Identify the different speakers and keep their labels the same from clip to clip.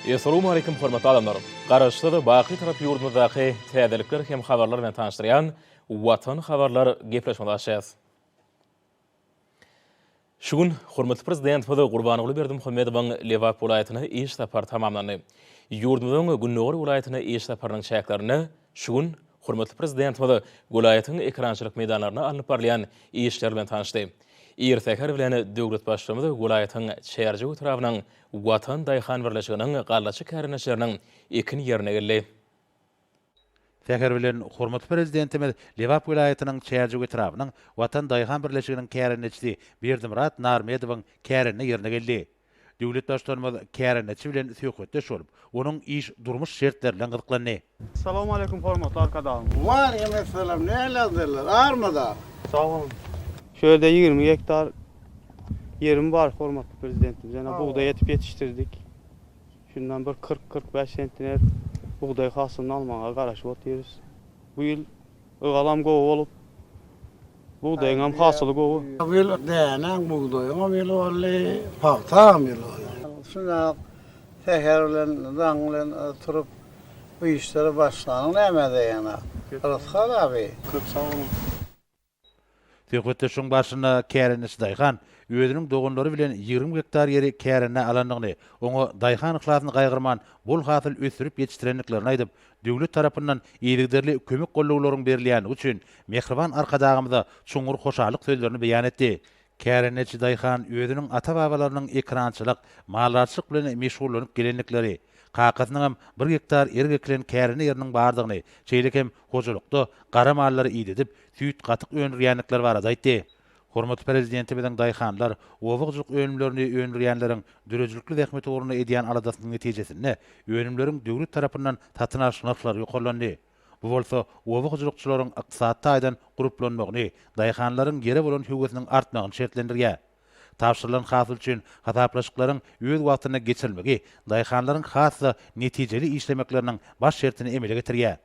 Speaker 1: Essalawmaleýkim hormatly adamlar! Garaşsyz, baky Tarap ýurdumyzdaky täzelikler hem habarlar bilen tanyşdyrýan Watan habarlar gepleşigimizi açýas. Şu gün hormatly Prezidentimiz Gurbanguly Berdimuhamedowyň Lebap welaýatyna iş sapary tamamlandy. Ýurdumyzyň gündogar welaýatyna iş saparynyň çäklerinde şu gün hormatly Prezidentimiz welaýatyň ekerançylyk meýdanlarynda alnyp barylýan işler bilen tanyşdy. Ir säher bilen döwlet Baştutanymyz welaýatyň Çärjew etrabynyň Watan daýhan birleşiginiň gallaçy kärendeçileriniň ekin ýerine geldi.
Speaker 2: Säher bilen hormatly Prezidentimiz Lebap welaýatynyň Çärjew etrabynyň Watan daýhan birleşiginiň kärendeçisi Berdimyrat Narmedowyň kärende ýerine geldi. Döwlet Baştutanymyz kärendeçi bilen söhbetdeş bolup, onuň iş-durmuş şertleri bilen gyzyklandy.
Speaker 3: Salowmaleýkim hormatly Arkadagym.
Speaker 4: Waleýkim essalam nähili ýagdaýlar armada.
Speaker 3: Sag boluň. Şu ýerde 20 gektar ýerim bar hormatly Prezidentimiz. Ýene bugdaý etip ýetişdirdik. Şundan bir 40, 45 sentner bugdaý hasylyny almaga garaşyp otyrys. Bu ýyl ygalam gowy bolup, bugdaýyňam hasyly gowy.
Speaker 4: Bu ýyl dänäň, bugdaýyňam ýyly boldy, pagtaňam ýyly boldy. Şundak säher bilen, daň bilen turup bu işlere başlanyň nämä degýän-a? Rysgal abi.
Speaker 3: Köp sag boluň.
Speaker 2: Söhbetdeşligiň barşynda kärendeçi daýhan özüniň doganlary bilen 20 gektar ýeri kärendä alandygyny, oňa daýhan yhlasyny gaýgyrman bol hasyl ösdürip ýetişdirendiklerini aýdyp, döwlet tarapyndan yzygiderli kömek-gollawlaryň berilýändigi üçin mähriban Arkadagymyza çuňňur hoşallyk sözlerini beýan etdi. Kärendeçi daýhan özüniň ata-babalarynyň ekerançylyk, maldarçylyk bilen meşgullanyp gelendikleri, kakasynyňam bir gektar erik ekilen kärende ýeriniň bardygyny, şeýle hem hojalykda gara mallary idedip, süýt-gatyk öndürýändikleri barada aýtdy. Hormatly Prezidentimiziň daýhanlar, oba hojalyk önümlerini öndürýänleriň döredijilikli zähmet ugrunda edýän aladasynyň netijesinde önümleriň döwlet tarapyndan satyn alyş nyrhlary ýokarlandy. Bu bolsa oba hojalykçylaryň ykdysady taýdan gurplanmagyny, daýhanlaryň ýere bolan höwesiniň artmagyny şertlendirýär. Tabşyrylan hasyl üçin hasaplaşyklaryň öz wagtynda geçirilmegi daýhanlaryň has-da netijeli işlemekleriniň baş şertini emele getirýär.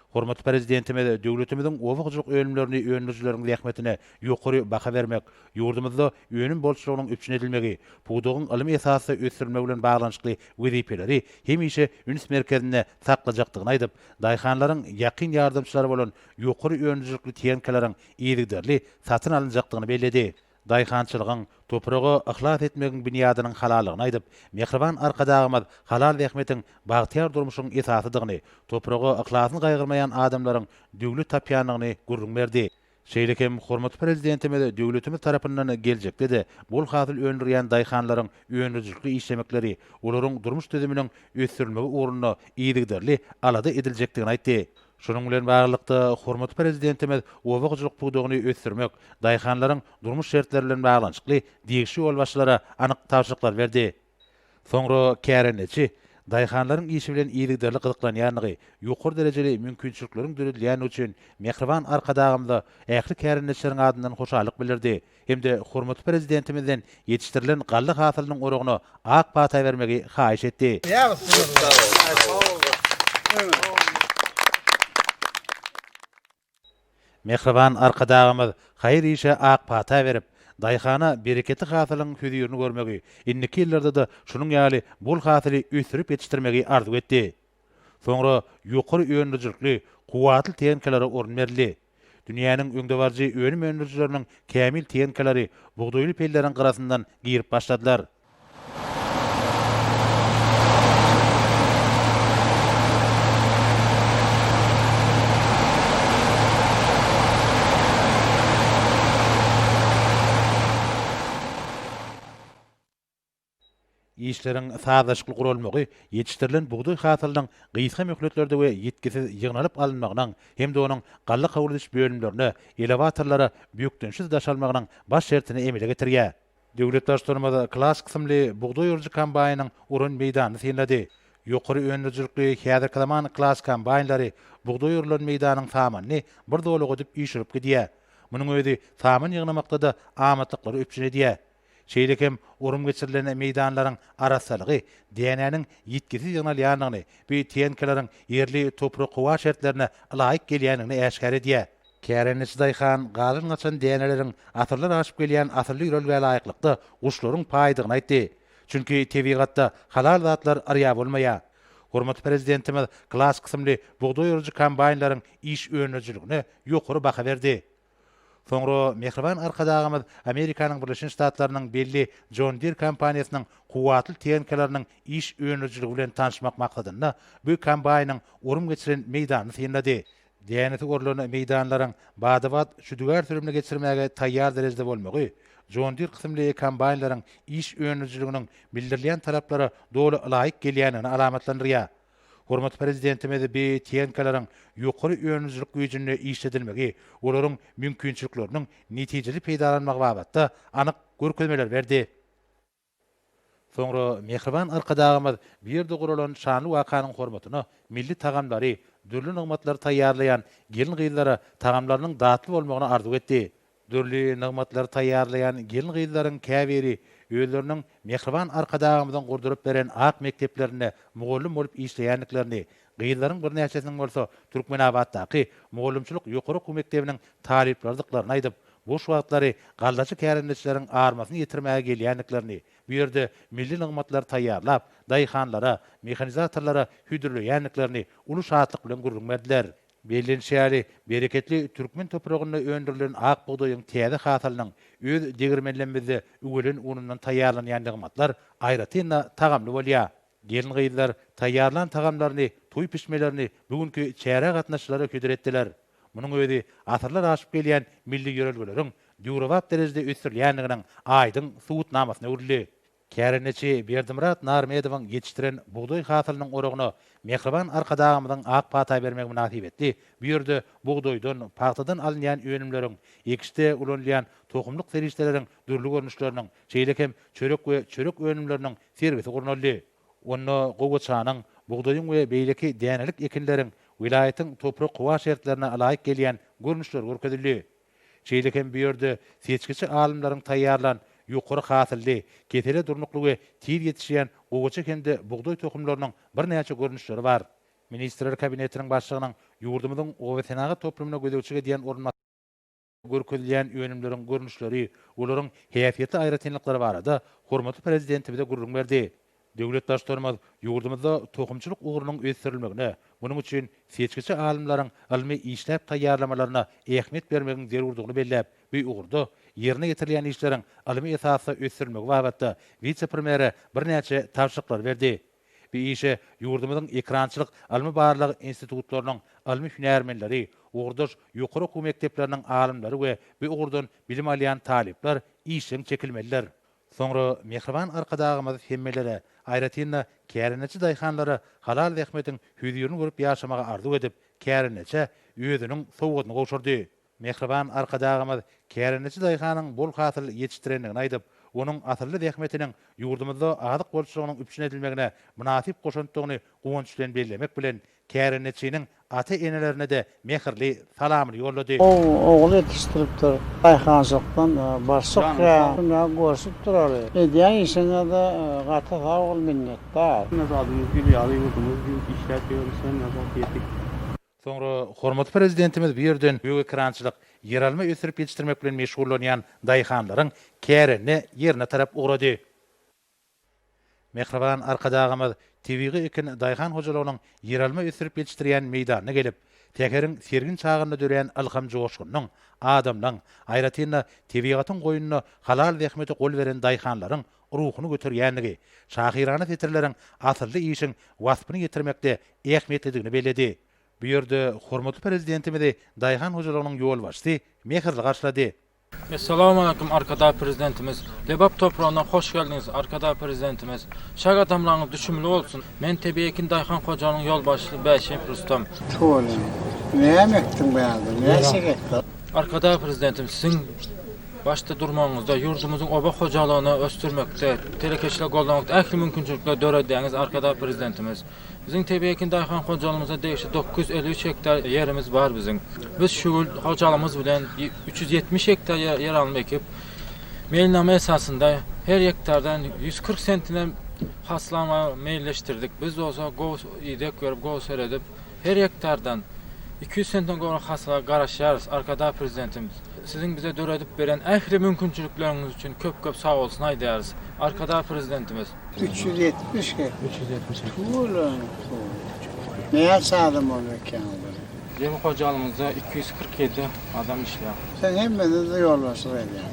Speaker 2: Hormatly Prezidentimiz döwletimiziň oba hojalyk önümlerini öndürijileriň zähmetine ýokary baha bermek, ýurdumyzda önüm bolçulygynyň üpjün edilmegi, pudagyň ylmy esasda ösdürilmegi bilen baglanyşykly wezipeleri hemişe üns merkezinde saklajakdygyny aýdyp, daýhanlaryň ýakyn ýardamçylary bolan ýokary öndürijilikli tehnikalaryň yzygiderli satyn alynjakdygyny belledi. Daýhançylygyň, topraga yhlas etmegiň binýadynyň halallygyny aýdyp, mähriban Arkadagymyz halal zähmetiň bagtyýar durmuşyň esasydygyny, topraga yhlasyny gaýgyrmaýan adamlaryň döwlet tapýandygyny gürrüň berdi. Şeýle hem hormatly Prezidentimiz döwletimiz tarapyndan geljekde-de bol hasyl öndürýän daýhanlaryň öndürijilikli işlemekleri, olaryň durmuş düzüminiň ösdürilmegi ugrunda yzygiderli alada ediljekdigini aýtdy. Şunuň bilen baglylykda, hormatly Prezidentimiz oba hojalyk pudagyny ösdürmek, daýhanlaryň durmuş şertleri bilen baglanyşykly degişli ýolbaşçylara anyk tabşyryklary berdi. Soňra kärendeçi daýhanlaryň işi bilen yzygiderli gyzyklanýandygy, ýokary derejeli mümkinçilikleriň döredilýändigi üçin mähriban Arkadagymyza ähli kärendeçileriň adyndan hoşallyk bildirdi hem-de hormatly Prezidentimizden ýetişdirilen galla hasylynyň oragyna ak pata bermegi haýyş etdi. Mähriban Arkadagymyz haýyr işe ak pata berip, daýhana bereketli hasylyň hözirini görmegi, indiki ýyllarda-da şunuň ýaly bol hasyly ösdürip ýetişdirmegi arzuw etdi. Soňra ýokary öndürijilikli, kuwwatly tehnikalara orun berildi. Dünýäniň öňdebaryjy önüm öndürijileriniň kämil tehnikalary bugdaýly pelleriň gyrasyndan girip başladylar. Işleriň sazlaşykly guralmagy ýetişdirilen bugdaý hasylynyň gysga möhletlerde we ýitgisiz ýygnalyp alynmagynyň hem-de onuň galla kabul ediş bölümlerine, elewatorlara bökdençsiz daşalmagynyň baş şertini emele getirýär. Döwlet Baştutanymyz Klass kysymly bugdaý orujy kombaýnyň oran meýdanyny synlady. Ýokary öndürijilikli häzirki zaman Klass kombaýnlary bugdaý orulan meýdanyň samanyny bir zolak edip üýşürip gidýär. Munuň özi saman ýygnamakda-da amatlyklary üpjün edýär. Şeýle hem orum geçirilen meýdanlaryň arassalygy, dänäniň ýitgisiz ýygnalýandygyny, bu tehnikalaryň ýerli toprak-howa şertlerine ylaýyk gelýändigini äşgär edýär. Kärendeçi daýhan galan-gaçan däneleriň asyrlar aşyp gelýän asylly ýörelgä laýyklykda guşlaryň paýydygyny aýtdy. Çünki tebigatda halal zatlar yrýa bolmaýar. Hormatly Prezidentimiz Klass kysymly bugdaý orujy kombaýnlaryň iş öndürijiligine ýokary baha berdi. Soňra mähriban Arkadagymyz Amerikanyň Birleşen Ştatlarynyň belli John Deere kompaniýasynyň kuwwatly tehnikalarynyň iş öndürijiligi bilen tanyşmak maksadynda bu kombaýnyň orum geçiren meýdanyny synlady. Dänesi orlan meýdanlaryň bada-bat şüdügär sürümini geçirmäge taýýar derejede bolmagy John Deere kysymly kombaýnlaryň iş öndürijiliginiň bildirilýän talaplara doly ylaýyk gelýändigini alamatlandyrýar. Hormatly Prezidentimiz bi tehnikalaryň ýokary öndürijilik güýjünde işledilmegi, olaryň mümkinçilikleriniň netijeli peýdalanmagy babatda anyk görkezmeleri berdi. Soňra mähriban Arkadagymyz bu ýerde guralan şanly wakanyň hormatyna milli tagamlary, dürli nygmatlary taýýarlaýan gelin-gyzlara tagamlarynyň datly bolmagyny arzuw etdi. Dürli nygmatlary taýýarlaýan gelin-gyzlaryň käbiri özleriniň mähriban Arkadagymyzyň gurduryp beren ak mekdeplerinde mugallym bolup işleýändiklerini, gyzlaryň birnäçesiniň bolsa Türkmenabatdaky mugallymçylyk ýokary okuw mekdebiniň talyplarydyklaryny aýdyp, boş wagtlary gallaçy kärendeçileriň armasyny ýetirmäge gelýändiklerini, bu ýerde milli nygmatlary taýýarlap, daýhanlara, mehanizatorlara hödürleýändiklerini uly şatlyk bilen gürrüň berdiler. Bellenişi ýaly, bereketli türkmen topragynda öndürilen ak bugdaýyň täze hasylynyň öz degirmenlemizde üwelen unundan taýýarlanýan nygmatlar aýratyn-da tagamly bolýar. Gelin-gyzlar taýýarlan tagamlaryny, toý pişmelerini bu günki çärä gatnaşyjylara hödür etdiler. Munuň özi asyrlar aşyp gelýän milli ýörelgeleriň döwrebap derejede ösdürilýändiginiň aýdyň subutnamasyna öwrüldi. Kärendeçi Berdimyrat Narmedowyň ýetişdiren bugdaý hasylynyň oragyna mähriban Arkadagymyzyň ak pata bermegi mynasybetli bu ýerde bugdaýdan, pagtadan alynýan önümleriň, ekişde ulanylýan tohumlyk serişdeleriň dürli görnüşleriniň, şeýle hem çörek we çörek önümleriniň sergisi gurnaldy. Onda gowaçanyň, bugdaýyň we beýleki dänelik ekinleriň welaýatyň toprak-howa şertlerine ylaýyk gelýän görnüşleri görkezildi. Şeýle hem bu ýerde seçgiçi alymlaryň taýýarlan ýokary hasylly, kesele durnukly we tiz ýetişýän gowaça hem-de bugdaý tohumlarynyň birnäçe görnüşleri bar. Ministrler Kabinetiniň Başlygynyň ýurdumyzyň obasenagat toplumyna gözegçilik edýän orunbasary görkezilýän önümleriň görnüşleri, olaryň häsiýetli aýratynlyklary barada hormatly Prezidentimize gürrüň berdi. Döwlet Baştutanymyz ýurdumyzda tohumçylyk ugrunyň ösdürilmegine, munuň üçin seçgiçi alymlaryň ylmy işläp taýýarlamalaryna ähmiýet bermegiň zerurdygyny belläp, bu ugurda ýerine ýetirilýän işleriň ylmy esasda ösdürilmegi babatda wise-premýere birnäçe tabşyryklary berdi. Bu işe ýurdumyzyň ekrançylyk ylmy-barlag institutlarynyň ylmy hünärmenleri, ugurdaş ýokary okuw mekdepleriniň alymlary we bu ugurdan bilim alýan talyplar işjeň çekilmelidir. Soňra mähriban Arkadagymyz hemmelere, aýratyn-da, kärendeçi daýhanlara halal zähmetiň hözirini görüp ýaşamagy arzuw edip, kärendeçä özüniň sowgadyny gowşurdy. Mähriban Arkadagymyz kärendeçi daýhanyň bol hasyl ýetişdirendigini aýdyp, onuň asylly zähmetiniň ýurdumyzda azyk bolçulygynyň üpjün edilmegine mynasyp goşantdygyny guwanç bilen bellemek bilen, kärendeçiniň ata-enelerine-de mähirli salamyny ýollady.
Speaker 4: Ogul ýetişdiripdir. Daýhançylykdan baş çykýar. Şunda görşüp duraly. Edýän işiňe-de gaty sag bol, minnetdar.
Speaker 3: Hemme zadymyz gül ýaly ýurdumyz gül işläp ýörüs hemme zat ýetik.
Speaker 2: Soňra hormatly Prezidentimiz bu ýerden gök ekerançylyk, ýeralma ösdürip ýetişdirmek bilen meşgullanýan daýhanlaryň kärende ýerine tarap ugrady. Mähriban Arkadagymyz Tebigy ekin daýhan hojalygynyň ýeralma ösdürip ýetişdirýän meýdanyna gelip, säheriň sergin çagynda dörän ylham joşgunynyň adamlaň, aýratyn-da, tebigatyň goýnunda halal zähmete gol beren daýhanlaryň ruhuny göterýändigi, şahyrana setirleriň asylly işiň waspyny ýetirmekde ähmiýetlidigini belledi. Bu ýerde hormatly Prezidentimizi daýhan hojalygynyň ýolbaşçysy mähirli garşylady.
Speaker 5: Essalawmaleýkum Arkadag Prezidentimiz. Lebap topragyna hoş geldiňiz Arkadag Prezidentimiz. Şa gadamlaryňyz düşümli bolsun. Men Tebigy ekin daýhan hojalygynyň ýolbaşçysy Bäşim Rustam.
Speaker 4: Tüweleme. Näme ekdiň bärde? Näçe gektar?
Speaker 5: Arkadag Prezidentimiz siziň başda durmagyňyzda ýurdumyzyň oba hojalygyny ösdürmekde, telekeçileri goldamakda ähli mümkinçilikleri döredýäňiz Arkadag Prezidentimiz. Biziň Tebigy ekin daýhan hojalygymyza degişli 953 gektar ýerimiz bar biziň. Biz şu ýyl hojalygymyz bilen 370 gektar ýeralma ekip, meýilnama esasynda her gektardan 140 sentiner hasyl almagy meýilleşdirdik. Biz bolsa gowy ideg berip, gowy seredip, her gektardan 200 sentner gowrak hasyla garaşýarys. Arkadag Prezidentimiz, siziň bize döredip beren ähli mümkinçilikleriňiz üçin köp-köp sagbolsun aýdýarys. Arkadag Prezidentimiz.
Speaker 4: 370 gektar.
Speaker 5: 370 gektar.
Speaker 4: Tüweleme. Näçe adam bolup ekýäňiz muny?
Speaker 5: Jemi hojalygymyzda 247 adam işleýär.
Speaker 4: Sen hemmesine-de ýolbaşçylyk edýäň.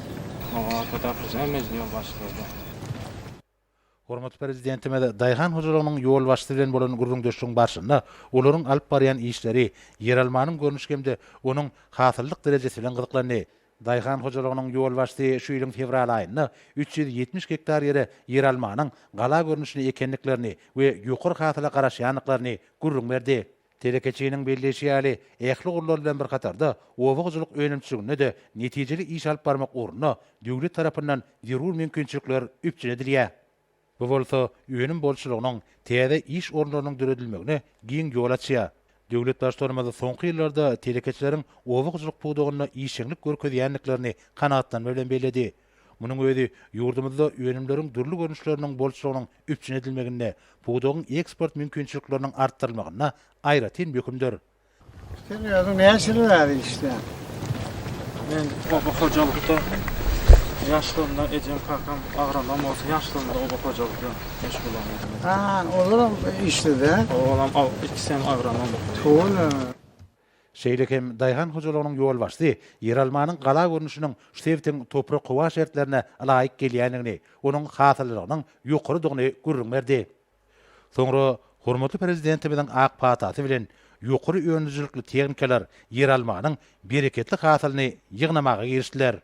Speaker 5: Hawa, Arkadag Prezident hemmesine ýolbaşçylyk edýär.
Speaker 2: Hormatly Prezidentimiz daýhan hojalygynyň ýolbaşçysy bilen bolan gürrüňdeşligiň barşynda olaryň alyp barýan işleri, ýeralmanyň görnüşi hem-de onuň hasyllyk derejesi bilen gyzyklandy. Daýhan hojalygynyň ýolbaşçysy şu ýylyň fewral aýynda 370 gektar ýere ýeralmanyň gala görnüşini ekendiklerini we ýokary hasyla garaşýandyklaryny gürrüň berdi. Telekeçiniň belleýşi ýaly, ähli ugurlar bilen bir hatarda oba hojalyk önümçiliginde-de netijeli iş alyp barmak ugrunda döwlet tarapyndan zerur mümkinçilikler üpjün edilýär. Bu bolsa önüm bolçulygynyň, täze iş orunlarynyň döredilmegine giň ýol açýar. Döwlet Baştutanymyz soňky ýyllarda telekeçileriň oba hojalyk pudagynda işjeňlik görkezýändiklerini kanagatlanma bilen belledi. Munuň özi ýurdumyzda önümleriň dürli görnüşleriniň bolçulygynyň üpjün edilmeginde, pudagyň eksport mümkinçilikleriniň artdyrylmagynda aýratyn möhümdir.
Speaker 4: Sen özüň näçe ýyl bäri işleýäň?
Speaker 5: Men oba hojalykda ýaşlygymda ejem kakam agronom bolsa ýaşlygymda oba hojalyk bilen meşgullanýardym.
Speaker 4: Ha, olaram işledi-ä?
Speaker 5: Olam ikisi hem agronom.
Speaker 4: Tüweleme.
Speaker 2: Şeýle hem daýhan hojalygynyň ýolbaşçysy ýeralmanyň gala görnüşiniň şu sebitiň toprak-howa şertlerine ylaýyk gelýändigini, onuň hasyllylygynyň ýokarydygyny gürrüň berdi. Soňra hormatly Prezidentimiziň ak patasy bilen ýokary öndürijilikli tehnikalar ýeralmanyň bereketli hasylyny ýygnamaga girişdiler.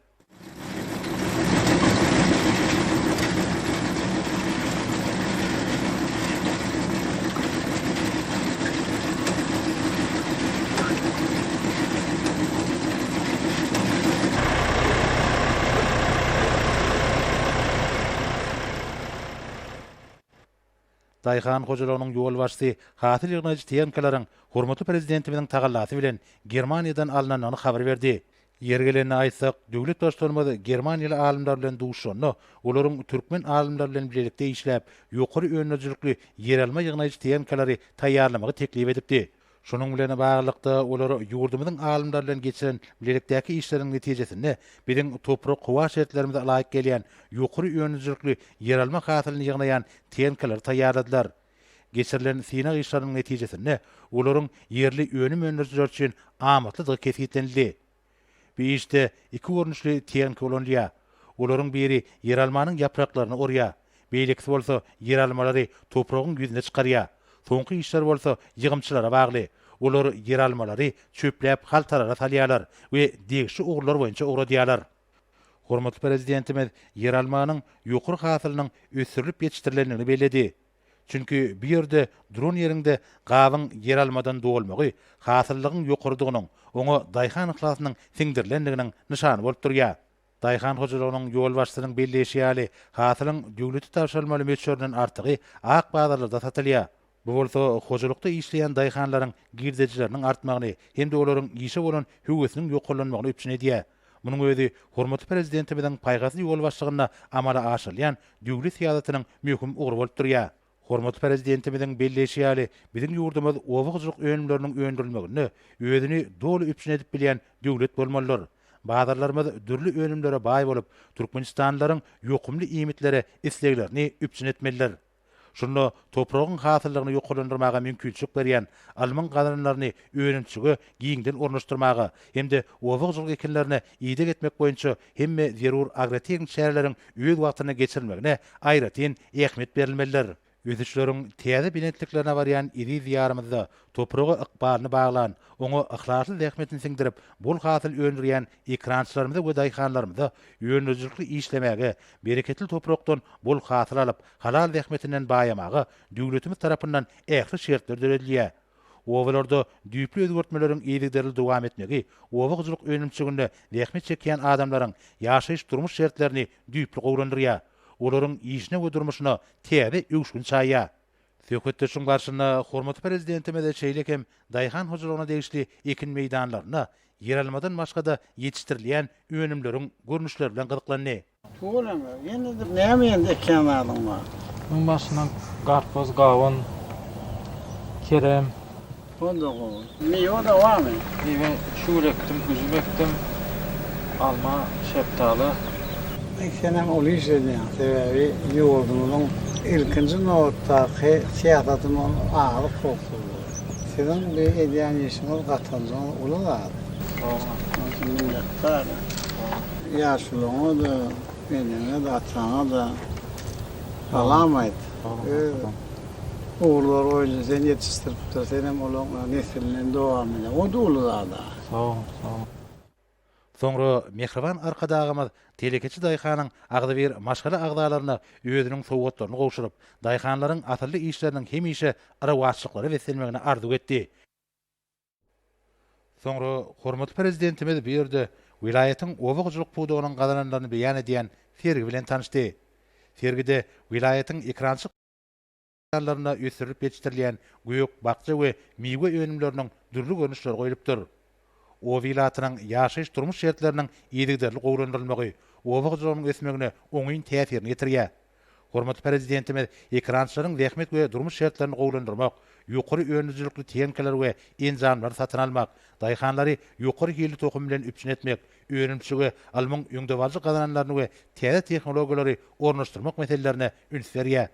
Speaker 2: Daýhan hojalygynyň ýolbaşçysy hasyl ýygnaýjy tehnikalaryň hormatly Prezidentimiziň tagallasy bilen Germaniýadan alnandygyny habar berdi. Ýeri gelende aýtsak, döwlet Baştutanymyz germaniýaly alymlar bilen duşuşanda, olaryň türkmen alymlary bilen bilelikde işläp, ýokary öndürijilikli ýeralma ýygnaýjy tehnikalary taýýarlamagy teklip edipdi. Şunuň bilen baglylykda, olar ýurdumyzyň alymlary bilen geçiren bilelikdäki işleriniň netijesinde biziň toprak-howa şertlerimize ylaýyk gelýän ýokary öndürijilikli ýeralma hasylyny ýygnaýan tehnikalary taýýarladylar. Geçirilen synag işleriniň netijesinde olaryň ýerli önüm öndürijiler üçin amatlydygy kesgitlenildi. Bu işde iki görnüşli tehnika ulanylýar. Olaryň biri ýeralmanyň ýapraklaryny orýar, beýlekisi bolsa ýeralmalary topragyň ýüzüne çykarýar. Soňky işler bolsa ýygymçylara bagly. Olar ýeralmalary çöpläp haltalara salýarlar we degişli ugurlar boýunça ugradýarlar. Hormatly Prezidentimiz ýeralmanyň ýokary hasylynyň ösdürilip ýetişdirilendigini belledi. Çünki bu ýerde duran ýeriňde gabyň ýeralmadan dolmagy hasyllygyň ýokarydygynyň, oňa daýhan yhlasynyň siňdirilendiginiň nyşany bolup durýar. Daýhan hojalygynyň ýolbaşçysynyň belleýşi ýaly, hasylyň döwlete tabşyrylmaly möçberinden artygy ak bazarlarda satylýar. Bu bolsa hojalykda işleýän daýhanlaryň girdejileriniň artmagyny hem-de olaryň işe bolan höwesiniň ýokarlanmagyny üpjün edýär. Munuň özi hormatly Prezidentimiziň paýhasly ýolbaşçylygynda amala aşyrylýan döwlet syýasatynyň möhüm ugry bolup durýar. Hormatly Prezidentimiziň belleýşi ýaly, biziň ýurdumyz oba hojalyk önümleriniň öndürilmeginde özüni doly üpjün edip bilýän döwlet bolmalydyr. Bazarlarymyz dürli önümlere baý bolup, türkmenistanlylaryň ýokumly iýmitlere isleglerini üpjün etmelidir. Şunda topragyň hasyllygyny ýokarlandyrmaga mümkinçilik berýän ylmyň gazananlaryny önümçilige giňden ornaşdyrmaga hem-de oba hojalyk ekinlerine ideg etmek boýunça hemme zerur agrotehniki çäreleriň öz wagtynda geçirilmegine aýratyn ähmiýet berilmelidir. Ösüşleriň täze belentliklerine barýan eziz Diýarymyzda topraga ykbalyny baglan, oňa yhlasly zähmetini siňdirip, bol hasyl öndürýän ekerançylarymyza we daýhanlarymyza öndürijilikli işlemäge, bereketli toprakdan bol hasyl alyp, halal zähmetinden baýamaga döwletimiz tarapyndan ähli şertler döredilýär. Obalarda düýpli özgertmeleriň yzygiderli dowam etmegi oba hojalyk önümçiliginde zähmet çekýän adamlaryň ýaşaýyş-durmuş şertlerini düýpli gowulandyrýar, olaryň işine we durmuşyna täze öwüşgin çaýýar. Söhbetdeşligiň barşynda hormatly Prezidentimiz şeýle hem daýhan hojalygyna degişli ekin meýdanlarynda ýeralmadan başga-da ýetişdirilýän önümleriň görnüşleri bilen gyzyklandy.
Speaker 4: Tüweleme, ýene-de näme ýende ekýän zadyň bar?
Speaker 5: Muň başyndan garpyz, gawun, kerem.
Speaker 4: O-da gowy. Miwe-de barmy?
Speaker 5: Miwe şuwul ekdim, üzüm ekdim, alma, şetdaly.
Speaker 4: Senem uly iş edýäň, sebäbi ýurdumyzyň. Ilkinji nobatdaky syýasatym ol azyk howpsuzlygy. Siziň bu edýän işiňiz gatanjyňyz uly zat. Şonuň üçin minnetdar. Ýaşulyňa-da, eneňe-de, ataňa-da salam aýt. Öz ugurlary boýunça seni ýetişdiripdir, senem olaň neslinden dowam edýäň. O-da uly zat-a.
Speaker 2: Sag boluň, sag boluň. Soňra mähriban Arkadagymyz telekeçi daýhanyň agzybir maşgala agzalaryna özüniň sowgatlaryny gowşuryp, daýhanlaryň asylly işleriniň hemişe rowaçlyklara beslenmegini arzuw etdi. Soňra hormatly Prezidentimiz bu ýerde welaýatyň oba hojalyk pudagynyň gazananlaryny beýan edýän sergi bilen tanyşdy. Sergide welaýatyň ekerançylyk meýdanlarynda ösdürilip ýetişdirilýän gök, bakja we miwe önümleriniň dürli görnüşleri goýlupdyr. Oba ilatynyň ýaşaýyş-durmuş şertleriniň yzygiderli gowulandyrylmagy oba hojalygynyň ösmegine oňyn täsirini ýetirýär. Hormatly Prezidentimiz ekerançylaryň zähmet we durmuş şertlerini gowulandyrmak, ýokary öndürijilikli tehnikalary we enjamlary satyn almak, daýhanlary ýokary hilli tohum bilen üpjün etmek, önümçilige ylmyň öňdebaryjy gazananlaryny we täze tehnologiýalary ornaşdyrmak meselelerine üns berýär.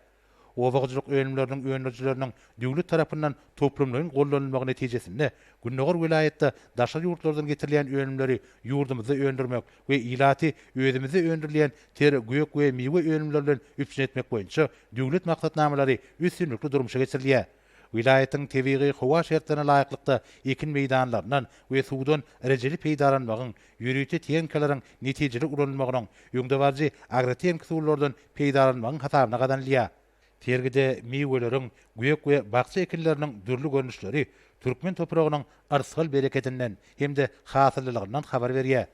Speaker 2: Oba hojalyk önümleriniň öndürijileriniň döwlet tarapyndan toplumlaýyn gollanylmagy netijesinde, gündogar welaýatda daşary ýurtlardan getirilýän önümleri ýurdumyzda öndürmek we ilaty özümizde öndürilýän ter gök we miwe önümleri bilen üpjün etmek boýunça döwlet maksatnamalary üstünlikli durmuşa geçirilýär. Welaýatyň tebigy howa şertlerine laýyklykda ekin meýdanlaryndan we suwdan rejeli peýdalanmagyň, ýörite tehnikalaryň netijeli ulanylmagynyň, öňdebaryjy agrotehniki usullardan peýdalanmagyň hasabyna gazanylýar. Sergide miweleriň, gök we bakja ekinleriniň dürli görnüşleri türkmen topragynyň yrsgal-berekedinden hem-de hasyllylygyndan habar berýär.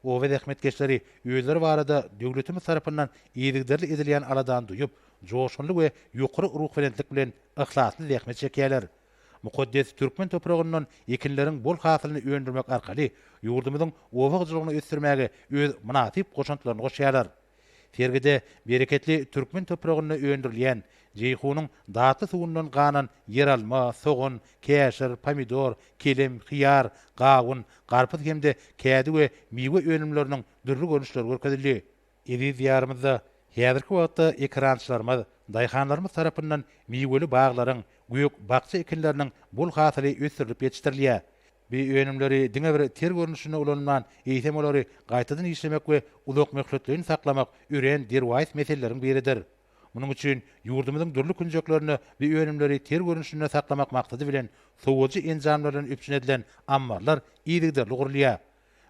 Speaker 2: Oba zähmetkeşleri özleri barada döwletimiz tarapyndan yzygiderli edilýän aladany duýup, joşgunly we ýokary ruhubelentlik bilen yhlasly zähmet çekýärler. Mukaddes türkmen topragyndan ekinleriň bol hasylyny öndürmek arkaly ýurdumyzyň oba hojalygyny ösdürmäge öz mynasyp goşantlaryny goşýarlar. Sergide bereketli türkmen topragynda öndürilýän, Jeýhunyň datly suwundan ganan ýeralma, sogan, käşir, pomidor, kelem, hyýar, gawun, garpyz hem-de kädi we miwe önümleriniň dürli görnüşleri görkezildi. Eziz Diýarymyzda häzirki wagtda ekerançylarymyz, daýhanlarymyz tarapyndan miweli baglaryň, gök-bakja ekinleriniň bol hasyly ösdürilip ýetişdirilýär. Bu önümleri diňe bir ter görnüşinde ulanman, eýsem olary gaýtadan işlemek we uzakmöhletleýin saklamak örän derwaýys meseleleriň biridir. Munuň üçin ýurdumyzyň dürli künjeklerinde bu önümleri ter görnüşinde saklamak maksady bilen sowadyjy enjamlar bilen üpjün edilen ammarlar yzygiderli gurulýar.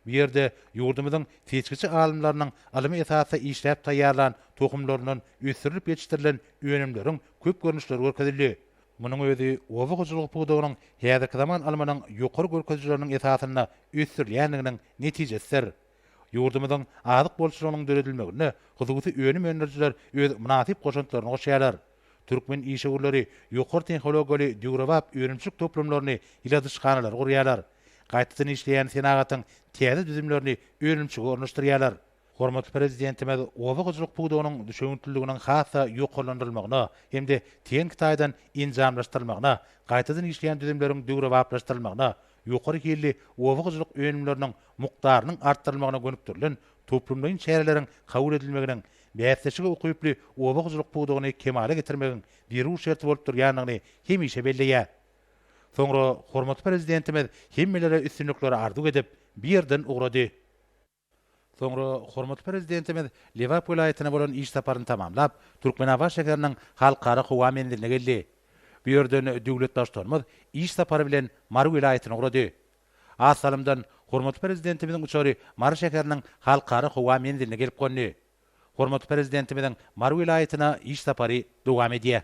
Speaker 2: Bu ýerde ýurdumyzyň seçgiçi alymlarynyň ylmy esasda işläp taýýarlan tohumlaryndan ösdürilip ýetişdirilen önümleriň köp görnüşleri görkezildi. Munuň özi oba hojalygy pudagynyň häzirki zaman ylmynyň ýokary görkezijileriniň esasynda ösdürilýändiginiň netijesidir. Ýurdumyzyň azyk bolçulygynyň döredilmeginde hususy önüm öndürijiler öz mynasyp goşantlaryny goşýarlar. Türkmen işewürleri ýokary tehnologiýaly döwrebap önümçilik toplumlaryny, ýyladyşhanalary gurýarlar. Gaýtadan işleýän senagatyň täze düzümlerini önümçilige ornaşdyrýarlar. Hormatly Prezidentimiz oba hojalyk pudagynyň düşewüntliliginiň has-da ýokarlandyrylmagyna hem-de tehniki taýdan enjamlaşdyrylmagyna, gaýtadan işleýän düzümleriň döwrebaplaşdyrylmagyna, ýokary hilli oba hojalyk önümleriniň mukdarynyň artdyrylmagyna gönükdirilen toplumlaýyn çäreleriň kabul edilmeginiň bäsleşige ukyply oba hojalyk pudagyny kemala getirmegiň zerur şerti bolup durýandygyny hemişe belleýär. Soňra hormatly Prezidentimiz hemmelere üstünlikleri arzuw edip, bu ýerden ugrady. Soňra hormatly Prezidentimiz Lebap welaýatyna bolan iş saparyny tamamlap, Türkmenabat şäheriniň Halkara howa menziline geldi. Bu ýerden döwlet Baştutanymyz iş sapary bilen Mary welaýatyna ugrady. Az salymdan hormatly Prezidentimiziň uçary Mary şäheriniň Halkara howa menziline gelip gondy. Hormatly Prezidentimiziň Mary welaýatyna iş sapary dowam edýär.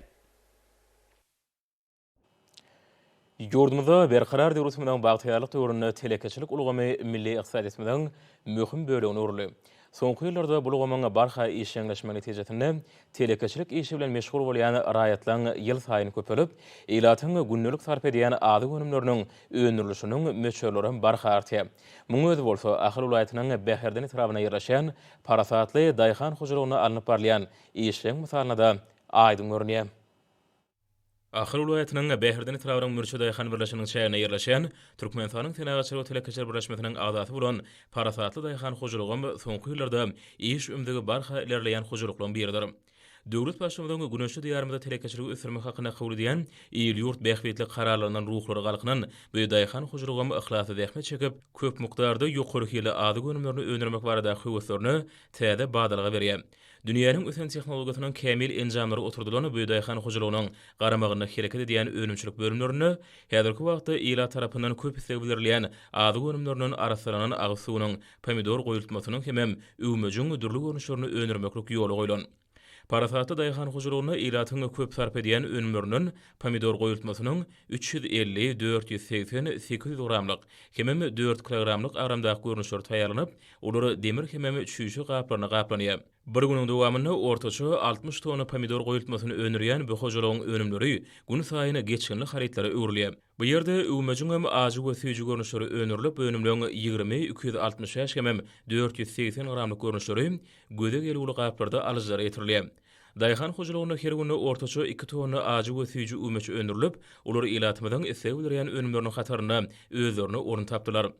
Speaker 1: Ýurdumyzda Berkarar döwletimiziň bagtyýarlyk döwründe telekeçilik ulgamy milli ykdysadyýetimiziň möhüm bölegine öwrüldi. Soňky ýyllarda bu ulgamyň barha işjeňleşmegi netijesinde telekeçilik işi bilen meşgul bolýan raýatlaryň ýylsaýyn köpelip, ilatyň gündelik sarp edýän azyk önümleriniň öndürilişiniň möçberleri hem barha artýar. Munuň özi bolsa Ahal welaýatynyň Bäherden etrabynda ýerleşýän Parasatly daýhan hojalygynda alnyp barylýan işleň mysalynda-da aýdyň görünýär. Ahal welaýatynyň Bäherden etrabynyň Mürçe daýhan birleşiginiň çäginde ýerleşýän Türkmenistanyň Senagatçylar we telekeçiler birleşmesiniň agzasy bolan Parasatly daýhan hojalygam soňky ýyllarda iş ümzügi barha ilerleýän hojalyklaryň biridir. Döwlet Baştutanynyň güneşli Diýarymyzda telekeçiligi ösdürmek hakynda kabul edýän il-ýurt bähbitli kararlaryndan ruhlary galkynan bu daýhan hojalygam yhlasly zähmet çekip, köp mukdarda ýokary hilli azyk önümlerini öndürmek baradaky höweslerine täze badalga berýär. Dünýäniň ösen tehnologiýasynyň kämil enjamlary oturdylan bu daýhan hojalygynyň garamagynda hereket edýän önümçilik bölümlerinde häzirki wagtda ilat tarapyndan köp isleg bildirilýän azyk önümlerinden arassalanan agyz suwunyň, pomidor goýultmasynyň hemem üwmejiň dürli görnüşlerini öndürmeklik ýola goýlan. Parasatly daýhan hojalygynda ilatyň köp sarp edýän önümlerinden pomidor goýultmasynyň 350, 480, 800 gramlyk hemem dört kilogramlyk agramdaky görnüşleri taýýarlanyp, olar demir hemem çüýşe gaplaryna gaplanýar. Bir günüň dowamynda ortaça 60 tonna pomidor goýultmasyny öndürýän bu hojalygyň önümleri günsaýyn geçginli harytlara öwrülýär. Bu ýerde üwmejiňem ajy we süýji görnüşleri öndürilip, önümleň 20, 265 hemem 480 gramlyk görnüşleri göze gelüwli gaplarda alyjylara ýetirilýär. Daýhan hojalygynda her günde ortaça iki tonna ajy we süýji üwmeç öndürilip, olar ilatymyzyň isleg bildirýän önümleriniň hatarynda özlerine orun tapdylar.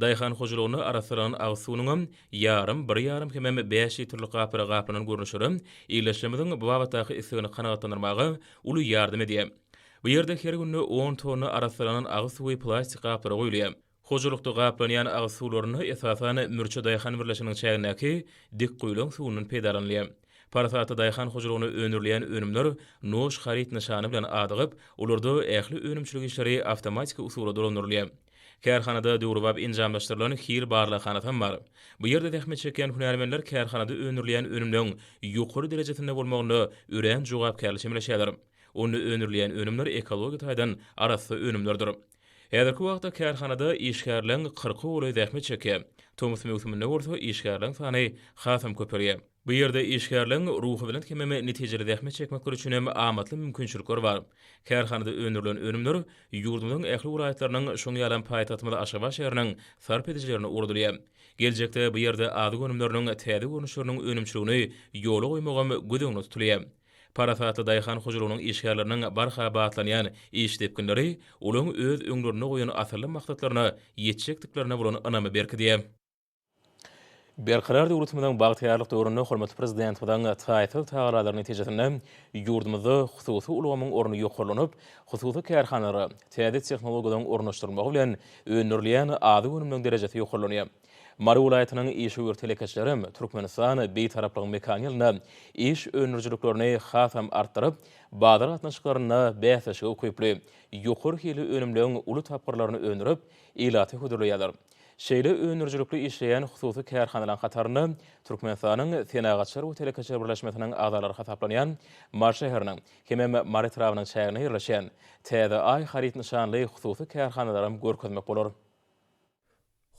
Speaker 1: Daýhan hojalygynda arassalanan agyz suwunyňam ýarym, bir ýarym hemem bäş litrlik gaplara gaplanan görnüşleri ildeşlerimiziň bu babatdaky islegini kanagatlandyrmaga uly ýardam edýär. Bu ýerde her günde on tonna arassalanan agyz suwy plastik gaplara guýulýar. Hojalykda gaplanýan agyz suwlarynda, esasan, Mürçe daýhan birleşiginiň çägindäki dik guýlan suwundan peýdalanylýar. Parasatly daýhan hojalygynda öndürilýän önümler Noş haryt nyşany bilen adygyp, olarda ähli önümçilik işleri awtomatiki usulda dolandyrylýar. Kärhanada döwrebap enjamlaşdyrylan hil barlaghanasam bar. Bu ýerde zähmet çekýän hünärmenler kärhanada öndürilýän önümleň ýokary derejesinde bolmagyna örän jogapkärli çemeleşýärler. Onda öndürilýän önümler ekologiýa taýdan arassa önümlerdir. Häzirki wagtda kärhanada işgärleň kyrka golaýy zähmet çekýär. Tomus möwsüminde bolsa işgärleň sany hasam köpelýär. Bu ýerde işgärleň ruhubelent hemem netijeli zähmet çekmekleri üçin hem amatly mümkinçilikler bar. Kärhanada öndürilen önümler ýurdumyzyň ähli welaýatlarynyň, şoň ýalam paýtagtymyz Aşgabat şäheriniň sarp edijilerine ugradylýar. Geljekde bu ýerde azyk önümleriniň täze görnüşleriniň önümçiligini ýola goýmagam göz öňünde tutulýar. Parasatly daýhan hojalygynyň işgärleriniň barha batlanýan iş depginleri olaryň öz öňlerinde goýan asylly maksatlaryna ýetjekdiklerine bolan ynamy berkidýär. Berkarar döwletimiziň bagtyýarlyk döwründe hormatly Prezidentimiziň taýsyz tagallalary netijesinde ýurdumyzda hususy ulgamyň orny ýokarlanyp, hususy kärhanalara täze tehnologiýalaryň ornaşdyrylmagy bilen öndürilýän azyk önümleriniň derejesi ýokarlanýar. Mary welaýatynyň işewür telekeçilerem Türkmenistan Bitaraplygyň mekany ýylynda iş öndürijiliklerini hasam artdyryp, bazar gatnaşyklarynda bäsleşige ukyply, ýokary hilli önümleň uly tapgyrlaryny öndürip, ilata hödürleýärler. Şeýle öndürijilikli işleýän hususy kärhanalaryň hatarynda Türkmenistanyň Senagatçylar we telekeçiler birleşmesiniň agzalary hasaplanýan Mary şäheriniň hemem Mary etrabynyň çäginde ýerleşýän Täze Aý haryt nyşanly hususy kärhanalaram görkezmek bolar.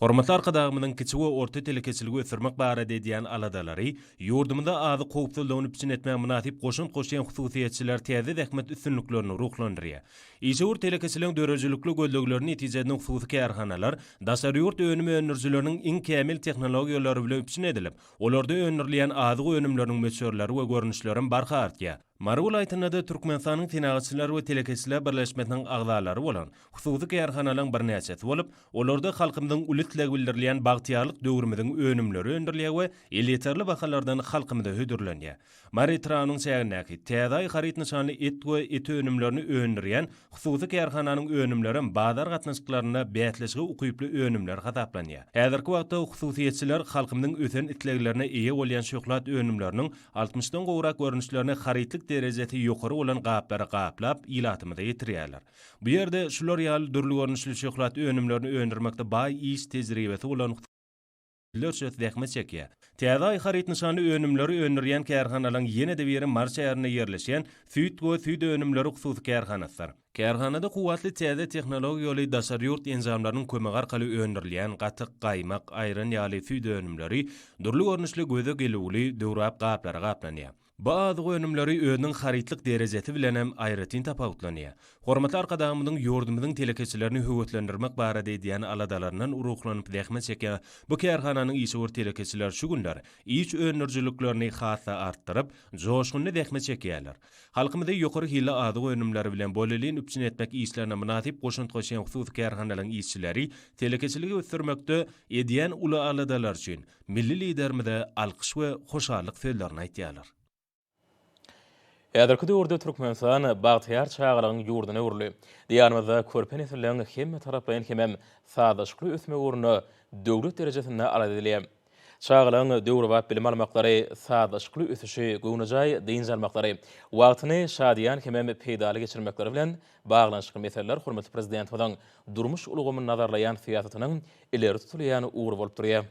Speaker 6: Hormatly Arkadagymyzyň kiçi we orta telekeçiligi ösdürmek barada edýän aladalary ýurdumyzda azyk howpsuzlygyny üpjün etmäge mynasyp goşant goşýan hususyýetçileri täze zähmet üstünliklerine ruhlandyrýar. Işewür telekeçiligiň döredijilikli gözlegleri netijesinde hususy kärhanalar daşary ýurt önüm öndürijileriniň iň kämil tehnologiýalary bilen üpjün edilip, olarda öndürilýän azyk önümleriniň möçberleri we görnüşlerem barha artýar. Mary welaýatynda-da Türkmenistanyň Senagatçylar we telekeçiler birleşmesiniň agzalary bolan hususy kärhanalaryň birnäçesi bolup, olarda halkymyzyň uly isleg bildirilýän bagtyýarlyk döwrümiziň önümleri öndürilýär we elýeterli bahalardan halkymyza hödürlenýär. Mary etrabynyň çägindäki Täze Aý haryt nyşanly et we et önümlerini öndürýän hususy kärhananyň önümlerem bazar gatnaşyklarynda bäsleşige ukyply önümler hasaplanýar. Häzirki wagtda hususyýetçiler halkymyzyň ösen isleglerine eýe bolýan şöhlat önümleriniň altmyşdan gowrak görnüşlerini harytlyk derejesi ýokary bolan gaplara gaplap, ilatymyza ýetirýärler. Bu ýerde şular ýaly dürli görnüşli şöhlat önümlerini öndürmekde baý iş tejribesi bolan ýüzlerçesi zähmet çekýär. Täze Aý haryt nyşanly önümleri öndürýän kärhanalaryň ýene-de biri Mary şäherinde ýerleşýän Süýt we süýt önümleri hususy kärhanasydyr. Kärhanada kuwwatly täze tehnologiýaly daşary ýurt enjamlarynyň kömegi arkaly öndürilýän gatyk, gaýmak, aýran ýaly süýt önümleri dürli görnüşli göze gelüwli döwrebap gaplara gaplanýar. Bu azyk önümleri özüniň harytlyk derejesi bilenem aýratyn tapawutlanýar. Hormatly Arkadagymyzyň ýurdumyzyň telekeçilerini höweslendirmek barada edýän aladalaryndan ruhlanyp zähmet çekýän bu kärhananyň işewür telekeçileri şu günler iş öndürijiliklerini has-da artdyryp, joşgunly zähmet çekýärler. Halkymyzy ýokary hilli azyk önümleri bilen bolelin üpjün etmek işlerine mynasyp goşant goşýan hususy kärhanalaryň işçileri telekeçiligi ösdürmekde edýän uly aladalary üçin Milli Liderimize alkyş we hoşallyk sözlerini aýtýarlar.
Speaker 1: Häzirki döwürde Türkmenistan bagtyýar çagalygyň ýurduna öwrüldi. Diýarymyzda körpe nesilleriň hemmetaraplaýyn hemem sazlaşykly ösmegi ugrunda döwlet derejesinde alada edilýär. Çagalaryň döwrebap bilim almaklary, sazlaşykly ösüşi, göwnejaý dynç almaklary, wagtyny şadyýan hemem peýdaly geçirmekleri bilen baglanyşykly meseleler hormatly Prezidentimiziň durmuş ulgamyny nazarlaýan syýasatynyň ileri tutulýan ugry bolup durýar.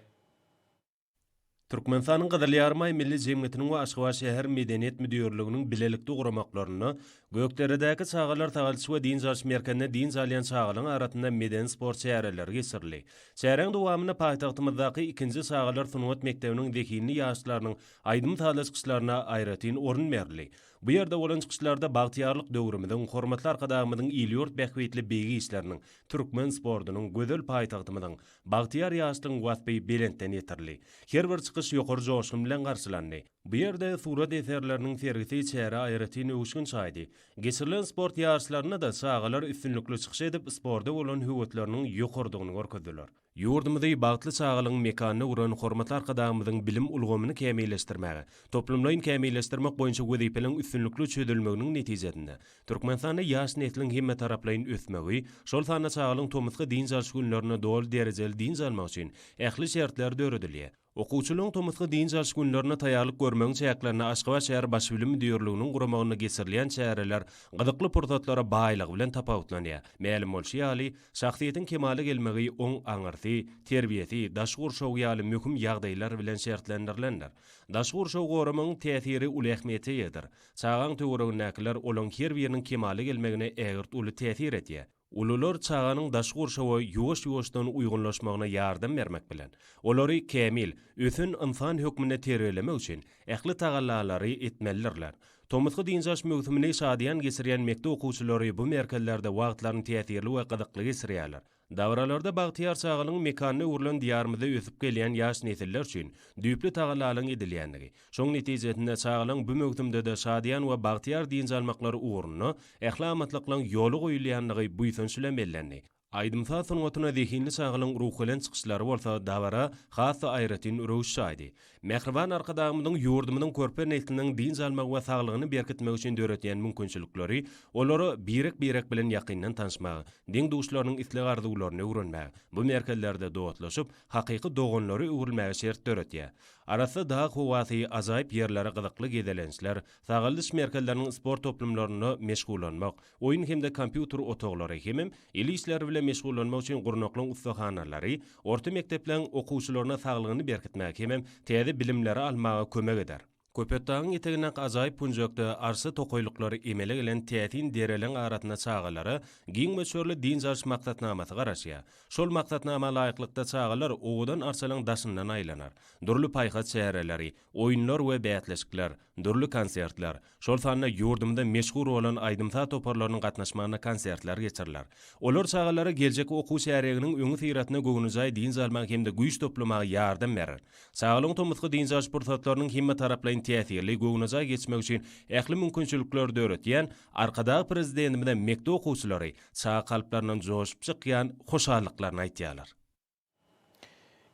Speaker 6: Türkmenistanyň Gyzyl Ýarymaý Milli jemgyýetiniň we Aşgabat şäher medeniýet müdirliginiň bilelikde guramaklarynda Gökderedäki çagalar sagaldyş we dynç alyş merkezinde dynç alýan çagalaryň arasynda medeni-sport çäreleri geçirildi. Çäräň dowamynda paýtagtymyzdaky ikinji çagalar sungat mekdebiniň zehinli ýaşlarynyň aýdym-sazly çykyşlaryna aýratyn orun berildi. Bu ýerde bolan çykyşlarda bagtyýarlyk döwrümiziň, hormatly Arkadagymyzyň il-ýurt bähbitli beýik işleriniň, türkmen sportunyň, gözel paýtagtymyzyň, Bagtyýar ýaşlygyň waspy belentden ýetirildi. Her bir çykyş ýokary joşgun bilen garşylandy. Bu ýerde surat eserleriniň sergisi çärä aýratyn öwüşgin çaýdy. Geçirilen sport ýaryşlarynda-da çagalar üstünlikli çykyş edip, sporta bolan höwesleriniň ýokarydygyny görkezdiler. Ýurdumyzy bagtly çagalygyň mekanyna öwren hormatly Arkadagymyzyň bilim ulgamyny kämilleşdirmäge, toplumlaýyn kämilleşdirmek boýunça wezipeleriň üstünlikli çözülmeginiň netijesinde, Türkmenistanda ýaş nesliň hemmetaraplaýyn ösmegi, şol sanda çagalaryň tomusky dynç alyş günlerinde doly derejeli dynç almagy üçin ähli şertler döredilýär. Okuwçylaryň tomusky dynç alyş günlerine taýýarlyk görmegiň çäklerinde Aşgabat şäher Baş bilim müdirliginiň guramagynda geçirilýän çäreler gyzykly pursatlara baýlygy bilen tapawutlanýar. Mälim bolşy ýaly, şahsyýetiň kemala gelmegi oň aňyrsy, terbiýesi, daşky gurşawy ýaly möhüm ýagdaýlar bilen şertlendirilendir. Daşky gurşawy goramagyň täsiri uly ähmiýete eýedir. Çagaň töweregindäkiler olaň her biriniň kemala gelmegine ägirt uly täsir edýär. Ulular çaganyň daşky gurşawa ýuwaş-ýuwaşdan uýgunlaşmagyna ýardam bermek bilen, olary kämil, ösen ynsan hökmünde terbiýelemek üçin ähli tagallalary etmelidirler. Tomusky dynç alyş möwsümini şadyýan geçirýän mekdep okuwçylary bu merkezlerde wagtlaryny täsirli we gyzykly geçirýärler. Dabaralarda bagtyýar çagalygyň mekanyna öwrülen Diýarymyzda ösüp gelýän ýaş nesiller üçin düýpli tagallalaryň edilýändigi, şoň netijesinde çagalaryň bu möwsümde-de şadyýan we bagtyýar dynç almaklary ugrunda ähli amatlyklaryň ýola goýulýandygy buýsanç bilen bellendi. Aýdym-saz sungatyna zehinli çagalaryň ruhubelent çykyşlary bolsa dabara has-da aýratyn röwüş çaýdy. Mähriban Arkadagymyzyň ýurdumyzyň körpe nesliniň dynç almagy we saglygyny berkitmegi üçin döredýän mümkinçilikleri olara birek-birek bilen ýakyndan tanyşmaga, deň-duşlarynyň isleg-arzuwlaryny öwrenmäge, bu merkezlerde dostlaşyp, hakyky doganlara öwrülmäge şert döredýär. Arassa dag howasy, ajaýyp ýerlere gyzykly gezelençler, sagaldyş merkezleriniň sport toplumlarynda meşgullanmak, Oýun hem-de kompýuter otaglary hemem el işleri bilen meşgullanmak üçin gurnaklan ussahanalary orta mekdepleriň okuwçylaryna saglygyny berkitmäge hemem täze bilimleri almaga kömek eder. Köpetdagyň etegindäki ajaýyp künjekde arça tokaýlyklary emele gelen täsin dereleň arasynda çagalara giň möçberli dynç alyş maksatnamasy garaşýar. Şol maksatnama laýyklykda çagalar owadan arçalaryň daşyndan aýlanar. Dürli paýhas çäreleri, oýunlar we bäsleşikler, dürli konsertler, şol sanda ýurdumyzda meşhur bolan aýdym-saz toparlarynyň gatnaşmagynda konsertler geçiriler. Olar çagalara geljekki okuw çärýeginiň öňüsyrasynda göwnejaý dynç almaga hem-de güýç toplamaga ýardam berer. Çagalaryň tomusky dynç alyş pursatlarynyň hemmetaraplaýyn täsirli, göwnejaý geçmegi üçin ähli mümkinçilikleri döretýän Arkadag Prezidentimize mekdep okuwçylary çaga kalplaryndan joşup çykýan hoşallyklaryny aýtýarlar.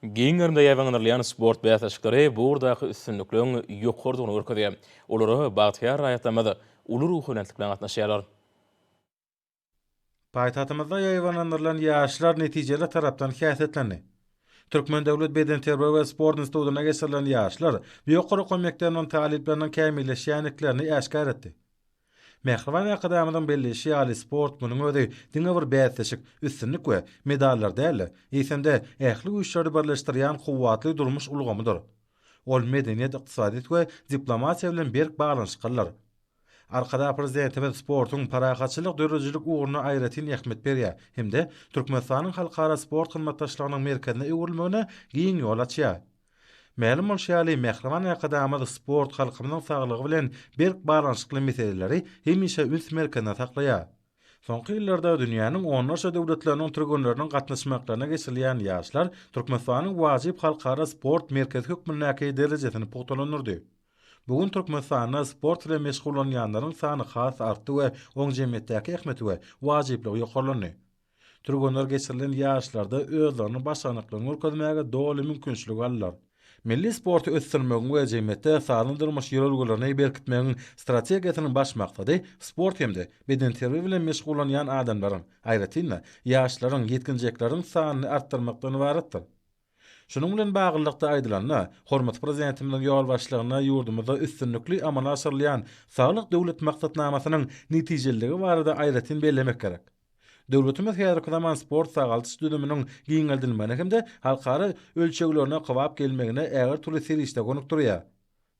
Speaker 1: Giň gerimde ýaýbaňlandyrylýan sport bäsleşikleri bu ugurdaky üstünlikleriň ýokarydygyny görkezýär. Olara bagtyýar raýatlarymyz uly ruhubelentlik bilen gatnaşýarlar.
Speaker 2: Paýtagtymyzda ýaýbaňlandyrylan ýaryşlar netijeli tarapdan häsiýetlendi. Türkmen döwlet bedenterbiýe we sport institutynda geçirilen ýaryşlar bu ýokary okuw mekdebiniň talyplarynyň kämilleşýändiklerini äşgär etdi. Mähriban Arkadagymyzyň belleýşi ýaly, sport munuň özi diňe bir bäsleşik, üstünlik we medallar däl-de, eýsem-de, ähli güýçleri birleşdirýän kuwwatly durmuş ulgamydyr. Ol medeniýet, ykdysadyýet we diplomatiýa bilen berk baglanyşyklydyr. Arkadag Prezidentimiz sportuň parahatçylyk döredijilik ugruna aýratyn ähmiýet berýär hem-de Türkmenistanyň halkara sport hyzmatdaşlygynyň merkezine öwrülmegine giň ýol açýar. Mälim bolşy ýaly, mähriban Arkadagymyz sport halkymyzyň saglygy bilen berk baglanyşykly meseleleri hemişe üns merkezinde saklaýar. Soňky ýyllarda dünýäniň onlarça döwletleriniň türgenleriniň gatnaşmaklaryna geçirilýän ýaryşlar Türkmenistanyň wajyp halkara sport merkezi hökmündäki derejesini pugtalandyrdy. Bu gün Türkmenistanda sport bilen meşgullanýanlaryň sany has artdy we oň jemgyýetdäki ähmiýeti we wajyplygy ýokarlandy. Türgenler geçirilen ýaryşlarda özleriniň başarnyklaryny görkezmäge doly mümkinçilik aldylar. Milli sporty ösdürmegiň we jemgyýetde sagdyn durmuş ýörelgelerini berkitmegiň strategiýasynyň baş maksady sport hem-de bedenterbiýe bilen meşgullanýan adamlaryň, aýratyn-da, ýaşlaryň, ýetginjekleriň sanyny artdyrmakdan ybaratdyr. Şunuň bilen baglylykda aýdylanda, hormatly Prezidentimiziň ýolbaşçylygynda ýurdumyzda üstünlikli amala aşyrylýan Saglyk Döwlet maksatnamasynyň netijeliligi barada aýratyn bellemek gerek. Döwletimiz häzirki zaman sport-sagaldyş düzüminiň giňeldilmegine hem-de halkara ölçeglerine kybap gelmegine ägirt uly serişde gönükdirýär.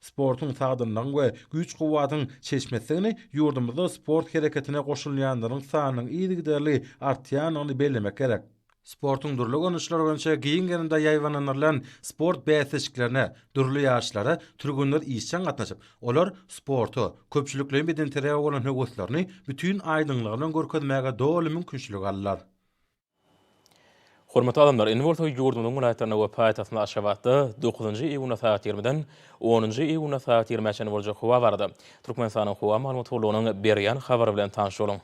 Speaker 2: Sportuň sagdynlygyň we güýç-kuwwatyň çeşmesidigini, ýurdumyzda sport hereketine goşulýanlaryň sanynyň yzygiderli artýandygyny bellemek gerek. Sportuň dürli görnüşleri boýunça giň gerimde ýaýbaňlandyrylan sport bäsleşiklerine dürli ýaşlara türgenler işjeň gatnaşyp, olar sporta, köpçülikleýin bedenterbiýä bolan höweslerini bütin aýdyňlygy bilen görkezmäge doly mümkinçilik aldylar.
Speaker 1: Hormatly adamlar, indi bolsa ýurdumyzyň welaýatlarynda we paýtagtymyz Aşgabatda dokuzynjy iýunda sagat ýigrimiden onunjy iýunda sagat ýigrimä çenli boljak howa barada Türkmenistanyň Howa maglumat gullugynyň berýän habary bilen tanyş boluň.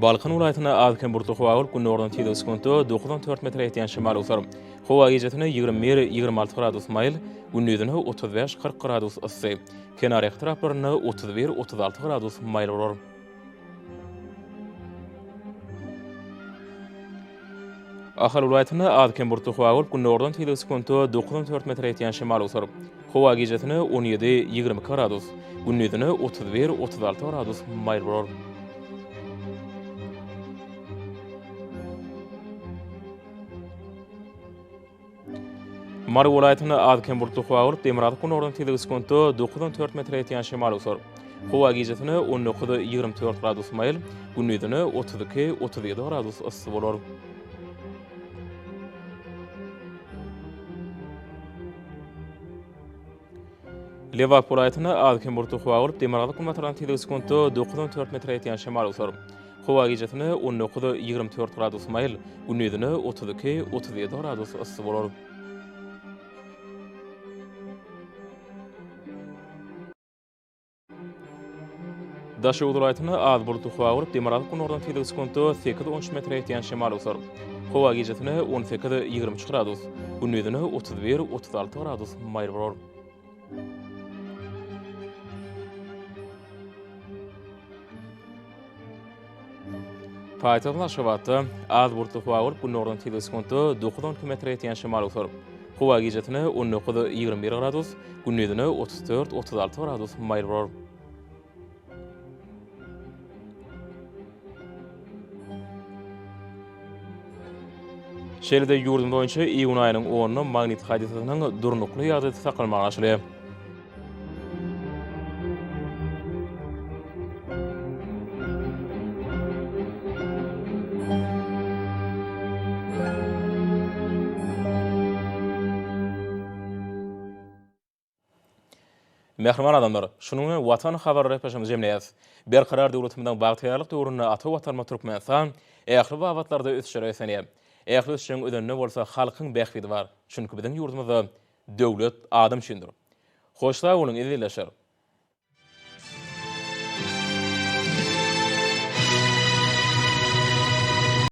Speaker 1: Balkan welaýatynda az-kem bulutly howa bolup, günordan tizligi sekuntda 9-14 metre ýetýän şemal öwser. Howa gijesine 21-26 gradus maýyl, gündizine 35-40 gradus yssy. Kenarýaka etraplarynda 31-36 gradus maýyl bolar. Ahal welaýatynda az-kem bulutly howa bolup, günordan tizligi sekuntda 9-14 metre ýetýän şemal öwser. Howa gijesine 17, 22 gradus, gündizine 31, 36 gradus maýyl bolar. Mary welaýatynda az-kem bulutly howa bolup, demirgazyk-günordan tizligi sekuntda 9-14 metre ýetýän şemal öwser. Howa gijesine 19, 24 gradus maýyl, gündizine 32, 37 gradus yssy bolar. Lebap welaýatynda az-kem bulutly howa bolup, demirgazyk-günbatardan tizligi sekuntda 9-14 metre ýetýän şemal öwser. Howa gijesine 19, 24 gradus maýyl, gündizine 32, 37 gradus yssy bolar. Daşoguz welaýatynda az bulutly howa bolup, demirgazyk-günordan tizligi sekuntda sekiz-on üç metre ýetýän şemal öwser. Howa gijesine 18, 23 gradus, gündizine 31, 36 gradus maýyl bolar. Paýtagtymyz Aşgabatda az bulutly howa bolup, günordan tizligi sekuntda 9-12 metre ýetýän şemal öwser. Howa gijesine 19, 21 gradus, gündizine 34, 36 gradus maýyl bolar. Şeýle-de ýurdumyz boýunça iýun aýynyň onuna magnit hadysasynyň durnukly ýagdaýda saklanmagy garaşylýar. Mähriban adamlar, şunuň bilen Watan habarlary gepleşigimizi jemleýäris. Berkarar döwletimiziň bagtyýarlyk döwründe ata Watanymyz Türkmenistan ähli babatlarda ösüşlere beslenýär. Ähli ösüşiň özeninde bolsa halkyň bähbidi bar. Çünki biziň ýurdumyzda Döwlet adam üçindir. Hoş sag boluň, ezizleşer!